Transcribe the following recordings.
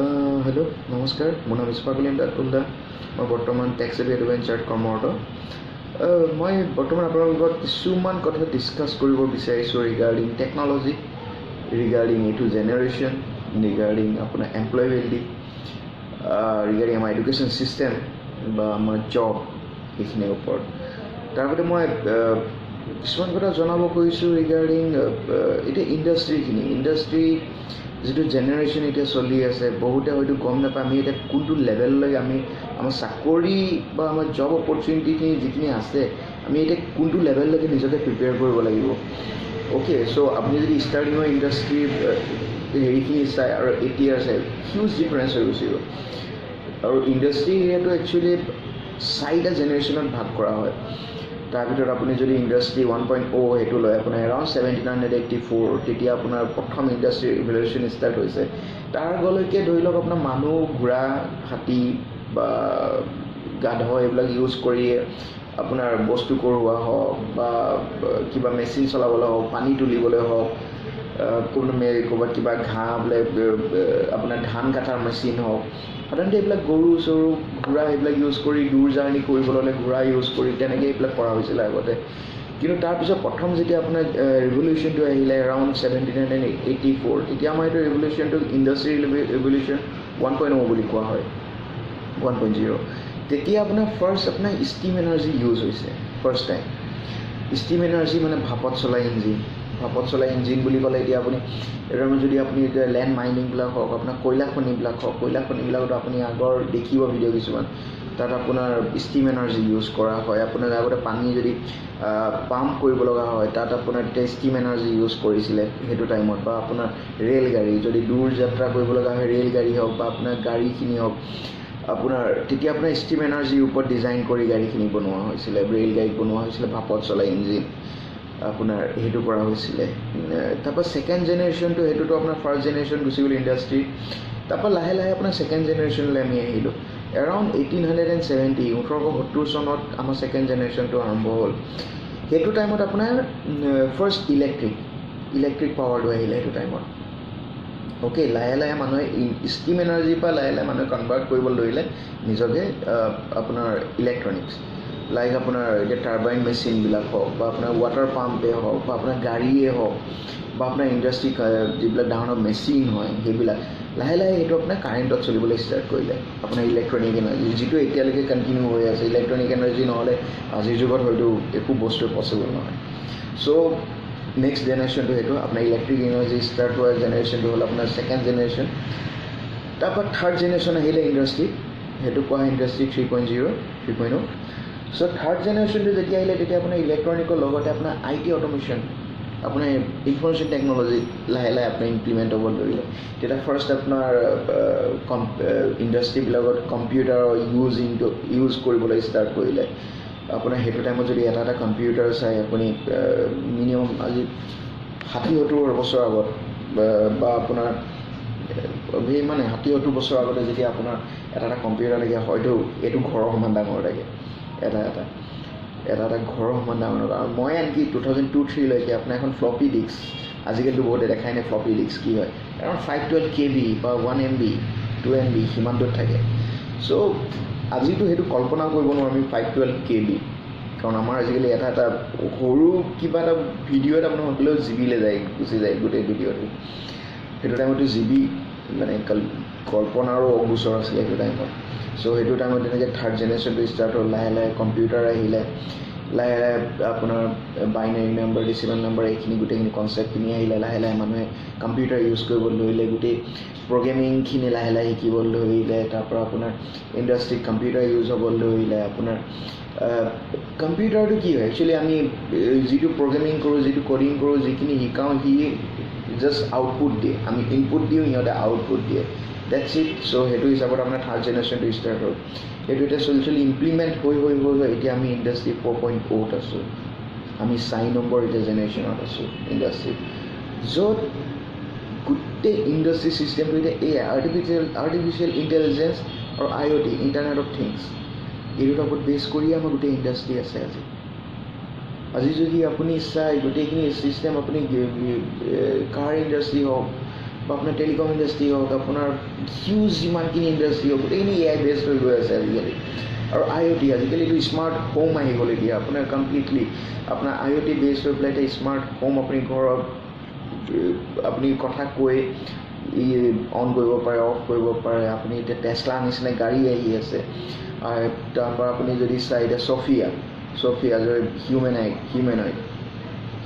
Hello', নমস্কাৰ। মোৰ নাম ইছফাক উল্লাহ। মই বৰ্তমান টেক্স এডভেঞ্চাৰত কৰ্মৰত। মই বৰ্তমান আপোনালোকৰ লগত কিছুমান কথা ডিছকাছ কৰিব বিচাৰিছোঁ ৰিগাৰ্ডিং টেকন'লজি, ৰিগাৰ্ডিং এইটো জেনেৰেশ্যন, ৰিগাৰ্ডিং আপোনাৰ এমপ্লয়বিলিটি, ৰিগাৰ্ডিং আমাৰ এডুকেশ্যন ছিষ্টেম বা আমাৰ জব, এইখিনিৰ ওপৰত। তাৰ আগতে মই কিছুমান কথা জনাব খুজিছোঁ ৰিগাৰ্ডিং এতিয়া ইণ্ডাষ্ট্ৰিখিনি, ইণ্ডাষ্ট্ৰি যিটো জেনেৰেশ্যন এতিয়া চলি আছে। বহুতে হয়তো গম নাপায় আমি এতিয়া কোনটো লেভেললৈকে আমি আমাৰ চাকৰি বা আমাৰ জব অপৰচুনিটিখিনি যিখিনি আছে, আমি এতিয়া কোনটো লেভেললৈকে নিজকে প্ৰিপেয়াৰ কৰিব লাগিব। অ'কে, চ' আপুনি যদি ষ্টাৰ্টিঙৰ ইণ্ডাষ্ট্ৰিৰ হেৰিখিনি চায় আৰু এতিয়াৰ চায়, হিউজ ডিফাৰেঞ্চ হৈ গুচি গ'ল। আৰু ইণ্ডাষ্ট্ৰি এৰিয়াটো একচুৱেলি চাৰিটা জেনেৰেশ্যনত ভাগ কৰা হয়। তাৰ ভিতৰত আপুনি যদি ইণ্ডাষ্ট্ৰি 1.0 সেইটো লয়, আপোনাৰ এৰাউণ্ড 1784, তেতিয়া আপোনাৰ প্ৰথম ইণ্ডাষ্ট্ৰি ৰিভলিউশ্যন ষ্টাৰ্ট হৈছে। তাৰ আগলৈকে ধৰি লওক আপোনাৰ মানুহ ঘোঁৰা, হাতী বা গাধ এইবিলাক ইউজ কৰিয়ে আপোনাৰ বস্তু কঢ়োৱা হওক বা কিবা মেচিন চলাবলৈ হওক, পানী তুলিবলৈ হওক, কোনো ক'ৰবাত কিবা ঘাঁহ বোলে আপোনাৰ ধান কটাৰ মেচিন হওক, সাধাৰণতে এইবিলাক গৰু চৰু, ঘোঁৰা এইবিলাক ইউজ কৰি, দূৰ জাৰ্ণি কৰিবলৈ হ'লে ঘোঁৰা ইউজ কৰি তেনেকৈ এইবিলাক কৰা হৈছিলে আগতে। কিন্তু তাৰপিছত প্ৰথম যেতিয়া আপোনাৰ ৰিভলিউশ্যনটো আহিলে এৰাউণ্ড 1784, তেতিয়া আমাৰ এইটো ৰিভলিউশ্যনটো ইণ্ডাষ্ট্ৰি ৰিভলিউশ্যন 1.0 বুলি কোৱা হয়, 1.0। তেতিয়া আপোনাৰ ফাৰ্ষ্ট আপোনাৰ ষ্টিম এনাৰ্জি ইউজ হৈছে ফাৰ্ষ্ট টাইম। ষ্টিম এনাৰ্জি মানে ভাপত চলা ইঞ্জিন। ভাপত চলা ইঞ্জিন বুলি ক'লে এতিয়া আপুনি এইটো যদি আপুনি এতিয়া লেণ্ড মাইনিংবিলাক হওক, আপোনাৰ কয়লা খনিবিলাক হওক, কয়লা খনিবিলাকতো আপুনি আগৰ দেখিব ভিডিঅ' কিছুমান, তাত আপোনাৰ ষ্টিম এনাৰ্জি ইউজ কৰা হয়। আপোনাৰ আগতে পানী যদি পাম্প কৰিব লগা হয়, তাত আপোনাৰ তেতিয়া ষ্টিম এনাৰ্জি ইউজ কৰিছিলে সেইটো টাইমত। বা আপোনাৰ ৰে'ল গাড়ী যদি দূৰ যাত্ৰা কৰিব লগা হয়, ৰে'ল গাড়ী হওক বা আপোনাৰ গাড়ীখিনি হওক, আপোনাৰ তেতিয়া আপোনাৰ ষ্টিম এনাৰ্জিৰ ওপৰত ডিজাইন কৰি গাড়ীখিনি বনোৱা হৈছিলে। ৰে'ল গাড়ীত বনোৱা হৈছিলে ভাপত চলা ইঞ্জিন, আপোনাৰ সেইটো কৰা হৈছিলে। তাৰপৰা ছেকেণ্ড জেনেৰেশ্যনটো, সেইটোতো আপোনাৰ ফাৰ্ষ্ট জেনেৰেশ্যন গুচি গ'ল ইণ্ডাষ্ট্ৰি। তাৰপৰা লাহে লাহে আপোনাৰ ছেকেণ্ড জেনেৰেশ্যনলৈ আমি আহিলোঁ। এৰাউণ্ড 1870, 1870 চনত আমাৰ ছেকেণ্ড জেনেৰেশ্যনটো আৰম্ভ হ'ল। সেইটো টাইমত আপোনাৰ ফাৰ্ষ্ট ইলেক্ট্ৰিক পাৱাৰটো আহিলে সেইটো টাইমত। অ'কে, লাহে লাহে মানুহে ষ্টিম এনাৰ্জিৰ পৰা লাহে লাহে মানুহে কনভাৰ্ট কৰিবলৈ ধৰিলে নিজকে আপোনাৰ ইলেক্ট্ৰনিক্স, লাইক আপোনাৰ এতিয়া টাৰ্বাইন মেচিনবিলাক হওক বা আপোনাৰ ৱাটাৰ পাম্পেই হওক বা আপোনাৰ গাড়ীয়ে হওক বা আপোনাৰ ইণ্ডাষ্ট্ৰি যিবিলাক ডাঙৰ ডাঙৰ মেচিন হয়, সেইবিলাক লাহে লাহে সেইটো আপোনাৰ কাৰেণ্টত চলিবলৈ ষ্টাৰ্ট কৰিলে, আপোনাৰ ইলেক্ট্ৰনিক এনাৰ্জি, যিটো এতিয়ালৈকে কণ্টিনিউ হৈ আছে। ইলেক্ট্ৰনিক এনাৰ্জি নহ'লে আজিৰ যুগত হয়তো একো বস্তুৱে পচিবল নহয়। চ' নেক্সট জেনেৰেশ্যনটো সেইটো আপোনাৰ ইলেক্ট্ৰিক এনাৰ্জি ষ্টাৰ্ট হোৱা জেনেৰেশ্যনটো হ'ল আপোনাৰ ছেকেণ্ড জেনেৰেশ্যন। তাৰপৰা থাৰ্ড জেনেৰেশ্যন আহিলে ইণ্ডাষ্ট্ৰি, সেইটো কোৱা হয় ইণ্ডাষ্ট্ৰি 3.0, 3.0। চ' থাৰ্ড জেনেৰেশ্যনটো যেতিয়া আহিলে, তেতিয়া আপোনাৰ ইলেক্ট্ৰনিকৰ লগতে আপোনাৰ I T automation, আপোনাৰ ইনফৰ্মেশ্যন টেকন'লজি লাহে লাহে আপোনাৰ ইমপ্লিমেণ্ট হ'ব ধৰিলে। তেতিয়া ফাৰ্ষ্ট আপোনাৰ ইণ্ডাষ্ট্ৰিবিলাকত কম্পিউটাৰৰ ইউজ কৰিবলৈ ষ্টাৰ্ট কৰিলে। আপোনাৰ সেইটো টাইমত যদি এটা এটা কম্পিউটাৰ চাই আপুনি, মিনিমাম আজি 60-70 বছৰ আগত বা আপোনাৰ সেই মানে 60-70 বছৰ আগতে যেতিয়া আপোনাৰ এটা এটা কম্পিউটাৰ লাগে, হয়তো এইটো ঘৰৰ সমান ডাঙৰ লাগে, এটা এটা ঘৰৰ সমান ডাঙৰ। আৰু মই আনকি 2002-3লৈকে আপোনাৰ এখন ফ্লপি ডিস্ক, আজিকালিতো বহুতে দেখাই নাই ফ্লপি ডিস্ক কি হয়, এৰাউণ্ড 512 KB বা 1 MB, 2 MB সিমানটোত থাকে। চ' আজিতো সেইটো কল্পনাও কৰিব নোৱাৰোঁ আমি 512 KB, কাৰণ আমাৰ আজিকালি এটা এটা সৰু কিবা এটা ভিডিঅ' এটা আপোনাৰ হ'লেও জি বিলৈ যায়, গুচি যায় গোটেই ভিডিঅ'টো। সেইটো টাইমতো জি বি মানে কল্পনাৰো অগোচৰ আছিলে সেইটো টাইমত। চ' সেইটো টাইমত তেনেকৈ থাৰ্ড জেনেৰেশ্যনটো ষ্টাৰ্ট হ'ল। লাহে লাহে কম্পিউটাৰ আহিলে, লাহে লাহে আপোনাৰ বাইনেৰী নাম্বাৰ, ডিচিমেল নাম্বাৰ এইখিনি গোটেইখিনি কনচেপ্টখিনি আহিলে। লাহে লাহে মানুহে কম্পিউটাৰ ইউজ কৰিবলৈ ধৰিলে, গোটেই প্ৰগ্ৰেমিংখিনি লাহে লাহে শিকিবলৈ ধৰিলে। তাৰপৰা আপোনাৰ ইণ্ডাষ্ট্ৰিত কম্পিউটাৰ ইউজ হ'বলৈ ধৰিলে। আপোনাৰ কম্পিউটাৰটো কি হয় একচুৱেলি, আমি যিটো প্ৰগ্ৰেমিং কৰোঁ, যিটো ক'ডিং কৰোঁ, যিখিনি শিকাওঁ, সি জাষ্ট আউটপুট দিয়ে। আমি ইনপুট দিওঁ, সিহঁতে আউটপুট দিয়ে, that's it. চ' সেইটো হিচাপত আপোনাৰ থাৰ্ড জেনেৰেশ্যনটো ষ্টাৰ্ট হ'ল। সেইটো এতিয়া চলি চলি ইমপ্লিমেণ্ট হৈ হৈ হৈ হৈ এতিয়া আমি ইণ্ডাষ্ট্ৰি 4.0ত আছোঁ। আমি 4 নম্বৰ এতিয়া জেনেৰেশ্যনত আছোঁ ইণ্ডাষ্ট্ৰি, য'ত গোটেই ইণ্ডাষ্ট্ৰি ছিষ্টেমটো এতিয়া এই আৰ্টিফিচিয়েল ইণ্টেলিজেঞ্চ আৰু আই অ' টি, ইণ্টাৰনেট অফ থিংছ, এই দুটাৰ ওপৰত বেছ কৰিয়ে আমাৰ গোটেই ইণ্ডাষ্ট্ৰি আছে আজি। আজি যদি আপুনি চাই গোটেইখিনি ছিষ্টেম, আপুনি কাৰ ইণ্ডাষ্ট্ৰি হওক বা বা আপোনাৰ টেলিকম ইণ্ডাষ্ট্ৰি হওক, আপোনাৰ হিউজ যিমানখিনি ইণ্ডাষ্ট্ৰি হওক, গোটেইখিনি এ I based হৈ গৈ আছে আজিকালি। আৰু আই অ' টি, আজিকালিতো স্মাৰ্ট হোম আহি গ'ল। এতিয়া আপোনাৰ কমপ্লিটলি আপোনাৰ আই অ' টি বেছড হৈ পেলাই এতিয়া স্মাৰ্ট হোম, আপুনি ঘৰত আপুনি কথা কৈ অন কৰিব পাৰে, অফ কৰিব পাৰে। আপুনি এতিয়া টেচলা নিচিনা গাড়ী আহি আছে। তাৰপৰা আপুনি যদি চাই এতিয়া Sofia, Sofia humanoid,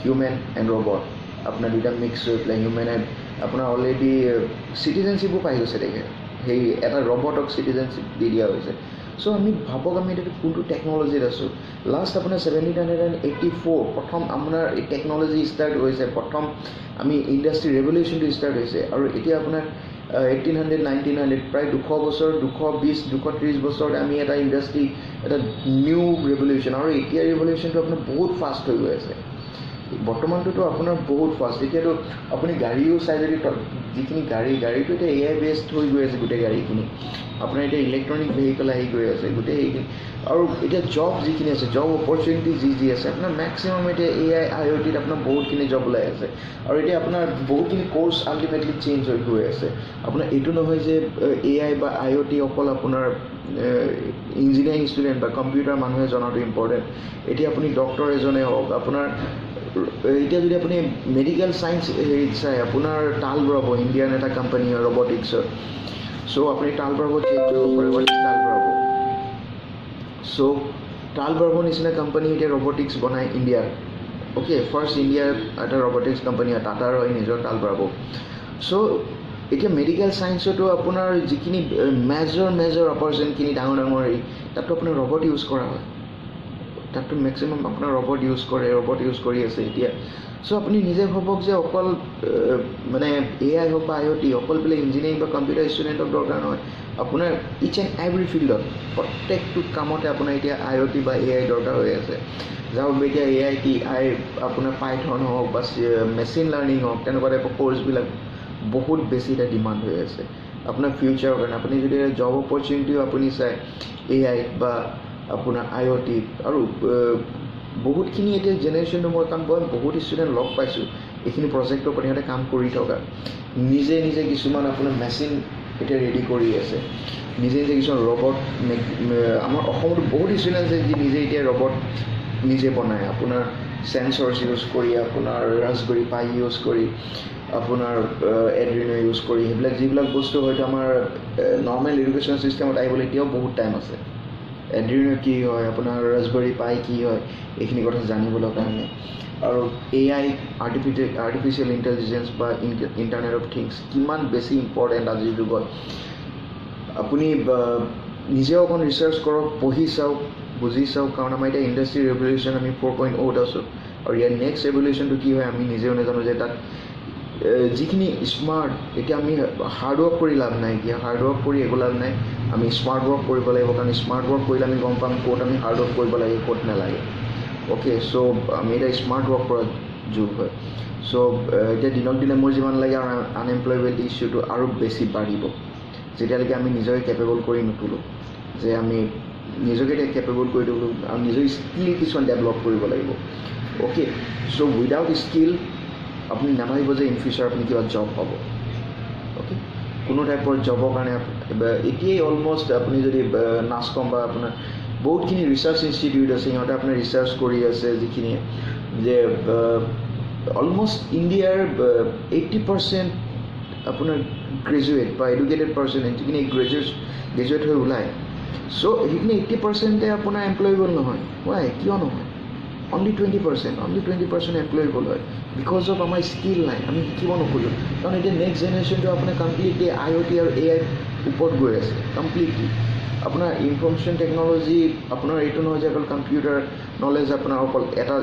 human and robot, আপোনাৰ দুটা মিক্স হৈ পেলাই হিউমেনইড, আপোনাৰ অলৰেডি চিটিজেনশ্বিপো পাই গৈছে তেখেত। সেই এটা ৰবটক চিটিজেনশ্বিপ দি দিয়া হৈছে। চ' আমি ভাবক, আমি এতিয়া কোনটো টেকন'লজিত আছোঁ। লাষ্ট আপোনাৰ 1784 প্ৰথম আপোনাৰ এই টেকন'লজি ষ্টাৰ্ট হৈছে, প্ৰথম আমি ইণ্ডাষ্ট্ৰি ৰেভলিউশ্যনটো ষ্টাৰ্ট হৈছে। আৰু এতিয়া আপোনাৰ 1800, 1900, প্ৰায় 200 বছৰ, 220, 230 বছৰত আমি এটা ইণ্ডাষ্ট্ৰি, এটা নিউ ৰেভলিউশ্যন। আৰু এতিয়া ৰেভলিউশ্যনটো আপোনাৰ বহুত ফাষ্ট হৈ গৈ আছে। বৰ্তমানটোতো আপোনাৰ বহুত ফাষ্ট। এতিয়াতো আপুনি গাড়ীও চাই যদি, যিখিনি গাড়ী, গাড়ীটো এতিয়া এ I based হৈ গৈ আছে গোটেই গাড়ীখিনি। আপোনাৰ এতিয়া ইলেক্ট্ৰনিক ভেহিকেল আহি গৈ আছে গোটেই সেইখিনি। আৰু এতিয়া জব যিখিনি আছে, জব অপৰচুনিটি যি যি আছে, আপোনাৰ মেক্সিমাম এতিয়া এ I, আই অ' টিত আপোনাৰ বহুতখিনি জব ওলাই আছে। আৰু এতিয়া আপোনাৰ বহুতখিনি কৰ্চ আল্টিমেটলি চেঞ্জ হৈ গৈ আছে। আপোনাৰ এইটো নহয় যে এ I বা আই অ' টি অকল আপোনাৰ ইঞ্জিনিয়াৰিং ষ্টুডেণ্ট বা কম্পিউটাৰ মানুহে জনাটো ইম্পৰ্টেণ্ট। এতিয়া আপুনি ডক্টৰ এজনে হওক, আপোনাৰ এতিয়া যদি আপুনি মেডিকেল চায়েন্স হেৰিত চাই, আপোনাৰ টাল ব্ৰাভো, ইণ্ডিয়ান এটা কোম্পানী হয় ৰবটিক্সৰ। চ' আপুনি টাল ব্ৰাভো চেক কৰিব পাৰে, what is টাল ব্ৰাভো। চ' টাল ব্ৰাভো নিচিনা কোম্পানী এতিয়া ৰবটিক্স বনায় ইণ্ডিয়াত। অ'কে, ফাৰ্ষ্ট ইণ্ডিয়াৰ এটা ৰবটিক্স কোম্পানী হয়, টাটাৰ হয় নিজৰ টাল ব্ৰাভো। চ' এতিয়া মেডিকেল চায়েন্সতো আপোনাৰ যিখিনি মেজৰ মেজৰ অপাৰেশ্যনখিনি, ডাঙৰ ডাঙৰ হেৰি, তাততো আপোনাৰ ৰবট ইউজ কৰা হয়। তাততো মেক্সিমাম আপোনাৰ ৰবট ইউজ কৰে, ৰবট ইউজ কৰি আছে এতিয়া। চ' আপুনি নিজে ভাবক যে অকল মানে এ I হওক বা আই অ' টি অকল বোলে ইঞ্জিনিয়াৰিং বা কম্পিউটাৰ ষ্টুডেণ্টক দৰকাৰ নহয়। আপোনাৰ ইচ এণ্ড এভৰি ফিল্ডত, প্ৰত্যেকটো কামতে আপোনাৰ এতিয়া আই অ' টি বা এ I দৰকাৰ হৈ আছে। যাৰ বাবে এতিয়া এ I T I, আপোনাৰ পাইথন হওক বা মেচিন লাৰ্ণিং হওক, তেনেকুৱা টাইপৰ কৰ্চবিলাক বহুত বেছি এতিয়া ডিমাণ্ড হৈ আছে আপোনাৰ ফিউচাৰৰ কাৰণে। আপুনি যদি জব অপৰচুনিটিও আপুনি চায় এ I বা আপোনাৰ আই অ' টি আৰু বহুতখিনি এতিয়া জেনেৰেশ্যনটো, মই কাৰণ মই বহুত ষ্টুডেণ্ট লগ পাইছোঁ এইখিনি প্ৰজেক্টৰ ওপৰত সিহঁতে কাম কৰি থকা, নিজে নিজে কিছুমান আপোনাৰ মেচিন এতিয়া ৰেডি কৰি আছে, নিজে নিজে কিছুমান ৰবট। আমাৰ অসমতো বহুত ষ্টুডেণ্ট আছে যি নিজে এতিয়া ৰবট নিজে বনায়, আপোনাৰ চেঞ্চৰ্ছ ইউজ কৰি, আপোনাৰ ৰাছবেৰী পাই ইউজ কৰি, আপোনাৰ এডুইনো ইউজ কৰি। সেইবিলাক যিবিলাক বস্তু হয়তো আমাৰ নৰ্মেল এডুকেশ্যন ছিষ্টেমত আহিবলৈ এতিয়াও বহুত টাইম আছে। এডুইনো কি হয়, আপোনাৰ ৰাছবেৰী পাই কি হয়, এইখিনি কথা জানিবলৈ কাৰণে। আৰু এ I, artificial intelligence বা ইণ্টাৰনেট অফ থিংছ কিমান বেছি ইম্পৰ্টেণ্ট আজিৰ যুগত, আপুনি নিজেও অকণ ৰিচাৰ্চ কৰক, পঢ়ি চাওক, বুজি চাওক। কাৰণ আমাৰ এতিয়া ইণ্ডাষ্ট্ৰি ৰেভলিউশ্যন আমি 4.0ত আছোঁ আৰু ইয়াৰ নেক্সট ৰেভলিউশ্যনটো কি হয় আমি নিজেও নাজানো, যে তাত যিখিনি স্মাৰ্ট। এতিয়া আমি হাৰ্ড ৱৰ্ক কৰি লাভ নাই এতিয়া, হাৰ্ড ৱৰ্ক কৰি একো লাভ নাই। আমি স্মাৰ্ট ৱৰ্ক কৰিব লাগিব, কাৰণ স্মাৰ্ট ৱৰ্ক কৰিলে আমি গম পাম ক'ত আমি হাৰ্ড ৱৰ্ক কৰিব লাগে, ক'ত নালাগে। অ'কে, চ' আমি এতিয়া স্মাৰ্ট ৱৰ্ক কৰা যুগ হয়। চ' এতিয়া দিনক দিনে মোৰ যিমান লাগে আৰু আনএমপ্লয়মেণ্ট ইছ্যুটো আৰু বেছি বাঢ়িব, যেতিয়ালৈকে আমি নিজকে কেপেবল কৰি নোতোলোঁ, যে আমি নিজকে এতিয়া কেপেবল কৰি তোলোঁ আৰু নিজৰ স্কিল কিছুমান ডেভেলপ কৰিব লাগিব। অ'কে, চ' উইদাউট স্কিল আপুনি নাভাবিব যে ইন ফিউচাৰ আপুনি কিবা জব পাব। অ'কে, কোনো টাইপৰ জবৰ কাৰণে এতিয়াই অলমষ্ট আপুনি যদি নাছকম বা আপোনাৰ বহুতখিনি ৰিচাৰ্চ ইনষ্টিটিউট আছে, সিহঁতে আপোনাৰ ৰিচাৰ্চ কৰি আছে যিখিনিয়ে, যে অলমষ্ট ইণ্ডিয়াৰ 80% আপোনাৰ গ্ৰেজুৱেট বা এডুকেটেড পাৰ্চন, যিখিনি গ্ৰেজুৱেট হৈ ওলায়, চ' সেইখিনি 80%-এ আপোনাৰ এমপ্লয়েবল নহয়। ৱাই, কিয় নহয়? Only 20%, only 20% employable হয়, because of আমাৰ স্কিল নাই, আমি শিকিব নোখোজোঁ। কাৰণ এতিয়া নেক্সট জেনেৰেশ্যনটো আপোনাৰ কমপ্লিটলি আই অ' টি আৰু এ আইৰ ওপৰত গৈ আছে কমপ্লিটলি। আপোনাৰ ইনফৰ্মেশ্যন টেকন'লজি, আপোনাৰ এইটো নহয় যে অকল কম্পিউটাৰ নলেজ আপোনাৰ অকল এটা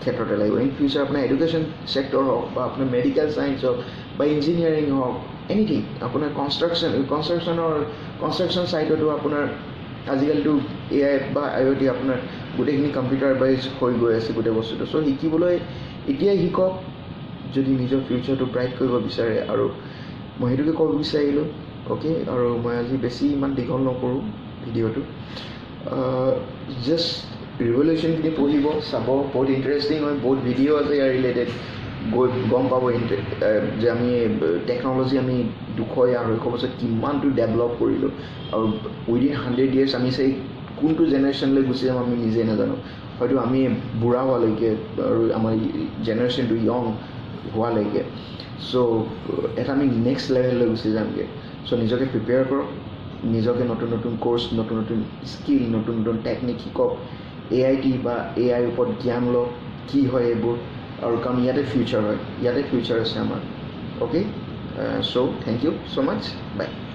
ক্ষেত্ৰতে লাগিব। ইন ফিউচাৰ আপোনাৰ এডুকেশ্যন ছেক্টৰ হওক বা আপোনাৰ মেডিকেল চায়েন্স হওক বা ইঞ্জিনিয়াৰিং হওক, এনিথিং, আপোনাৰ কনষ্ট্ৰাকশ্যন ছাইটতো আপোনাৰ আজিকালিতো এ I বা আই অ' টি, আপোনাৰ গোটেইখিনি কম্পিউটাৰ বেছ হৈ গৈ আছে গোটেই বস্তুটো। চ' শিকিবলৈ এতিয়াই শিকক, যদি নিজৰ ফিউচাৰটো ব্ৰাইট কৰিব বিচাৰে। আৰু মই সেইটোকে ক'ব বিচাৰিলোঁ। অ'কে, আৰু মই আজি বেছি ইমান দীঘল নকৰোঁ ভিডিঅ'টো। জাষ্ট ৰিভলিউশ্যনখিনি পঢ়িব, চাব, বহুত ইণ্টাৰেষ্টিং হয়। বহুত ভিডিঅ' আছে ইয়াৰ ৰিলেটেড। গৈ গম পাব যে আমি টেকন'লজি আমি 200 या 250 বছৰত কিমানটো ডেভেলপ কৰিলোঁ আৰু উইদিন 100 ইয়েৰ্ছ আমি চাই কোনটো জেনেৰেশ্যনলৈ গুচি যাম আমি নিজেই নাজানো। হয়তো আমি বুঢ়া হোৱালৈকে আৰু আমাৰ জেনেৰেশ্যনটো য়ং হোৱালৈকে, চ' এটা আমি নেক্সট লেভেললৈ গুচি যামগৈ। চ' নিজকে প্ৰিপেয়াৰ কৰক, নিজকে নতুন নতুন ক'ৰ্চ, নতুন নতুন স্কিল, নতুন নতুন টেকনিক শিকক, এআইটি বা এআইৰ ওপৰত জ্ঞান লওক, কি হয় এইবোৰ, আৰু কাৰণ ইয়াতে ফিউচাৰ হয়, ইয়াতে ফিউচাৰ আছে আমাৰ। Okay, so thank you so much, bye.